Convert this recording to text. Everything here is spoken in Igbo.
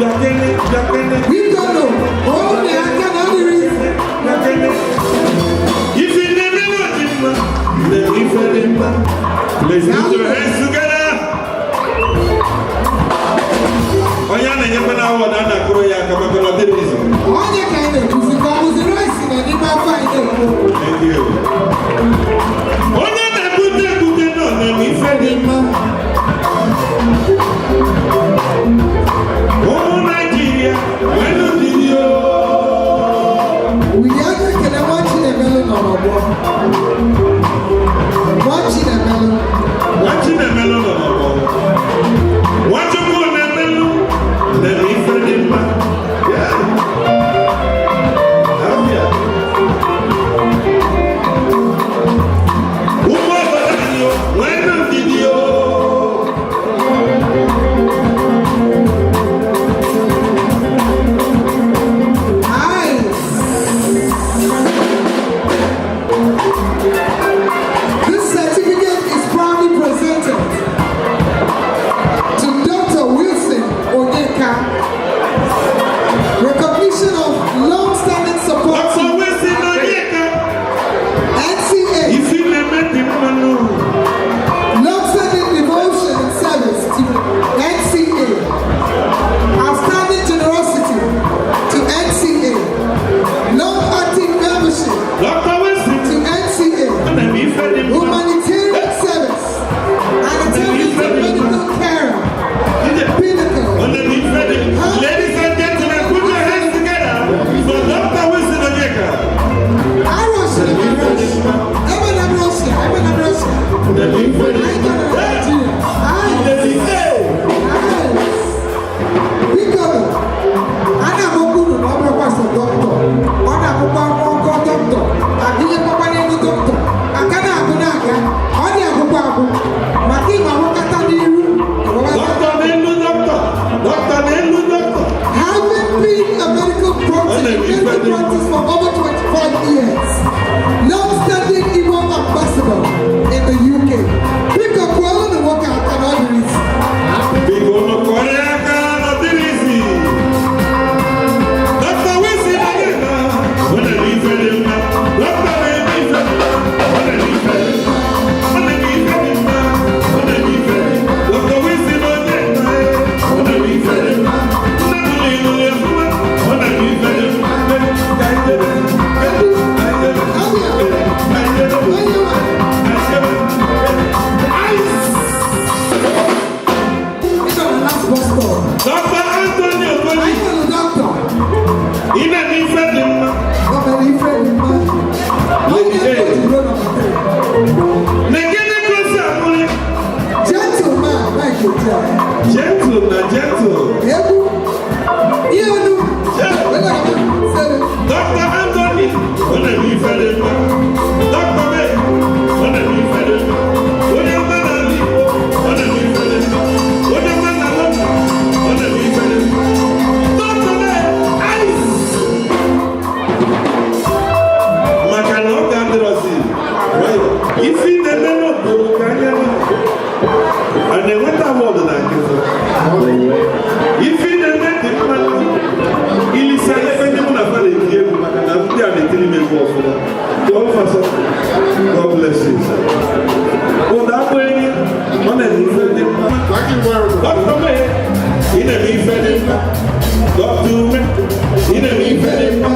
Bịakene, bịakene. Biko nụ, ọ na-aka na ọ dịrị izu. Bịakene. Ife ị na-eme na dị mma, na-eme ife dị mma. Let's put your hands together. Onye a na-enyekwa na award, a na-akụrụ ya aka maka na ọ dịrị izu. Onye ka anyị na-ekwuzi ka ọ bụzi rice nọ n'ime afọ anyị na-ekwu. Thank you. Onye na-ebute ebute nọ na-eme ife dị mma. Ụmụ Naijiria, nwenu ndidi o. Wili aka ekele nwa Chinemelu nọ n'ọgbọ. Nwa Chinemelu. Nwa Chinemelu nọ n'ọgbọ. Nwachukwu na-emelụ na-eme ife dị mma. Yeah. Abịa. Ụmụ obodo anyị o, nwenu ndidi o. Nice. This certificate is proudly presented to Dr. Wilson Onyeka. Recognition of long-standing support Dr. to Wilson Onyeka, NCA, ife na-eme dị mma n'ụlọ. long-standing devotion and service to NCA, outstanding generosity to NCA, long active membership Dr. Wilson, to NCA, ọ na-eme ife dị mma. Humanitarian service and attendance to medical care, pinnacle. Ọ na-eme ife dị mma. Ladies and gentlemen, put your hands together for Dr. Wilson Onyeka. I rush, I rush. Ebe na Russia, ebe na Russia. Na-eme ife dị I mma. got to Nigeria. I Yes. Biko, a na-agbakwa unu na ọ bụrụkwa sọ dọkịta, ọ na-akwụkwọ ọkọ dọkịta, agụnyekwakwa n'elu dọkịta, aka na-agụ na-aga, ọ dị akwụkwọ agwụ, maka ịma nwekọta n'iru. Dọkịta n'elu dọkịta, dọkịta n'elu dọkịta. Having been a medical practice for over 25 years, long-standing Igbo ambassador in the UK. Biko, kwuolu na nwoke aka na ọ dịrị isi. Biko, unu kụọrọ ya aka na ọ dịrị isi. Dr. Wilson Onyeka, ọ na-eme ife dị mma. Dọkịta na-eme ife dị mma. Ọ na-eme ife dị mma. Ọ na-eme ife dị mma. Ọ na-eme ife dị mma. Dr. Wilson Onyeka, ọ na-eme ife dị mma. Nne m na-elu ya ọfụma. Ọ na-eme ife dị mma. Ka anyị jebe. Ka anyị jebe. Ka anyị jebe. Onye nwe. Ka anyị jebe. Ice! Ị nọ na last bus stop. Dr. Anthony Okoli, Anyị nwere dọkịta. Ị na-eme ife dị mma. Ọ mere ife dị mma. Lady A. Onye number three. Negene gosi amụrị. Gentleman, Mike Otiara. Gentle na gentle. Egwu. Ihe olu. Wele sere. Dr. Anthony, ọ na-eme ife dị mma. Dr. May, ọ na-eme ife dị mma. Onye ọma n'ala Igbo, ọ na-eme ife dị mma. Onye ọma na London, ọ na-eme ife dị mma. Dr. May, ice! Maka na ọ ga-adịrọzi nwayọ. Ife ị na-eme n'obodo ka anya na a na-enweta award na nkịtị. Ife ị na-eme dị mma. Ilisa ebe ndị mụ na fa na-eti egwu, maka na ndị a na-etiri m egwu ọfụma. Tụọ mfa. God bless you, sir. Ụda akpọ enyi, ọ na-eme ife dị mma. Thank you very much. Dr. May, ị na-eme ife dị mma. Dr. Ume, ị na-eme ife dị mma.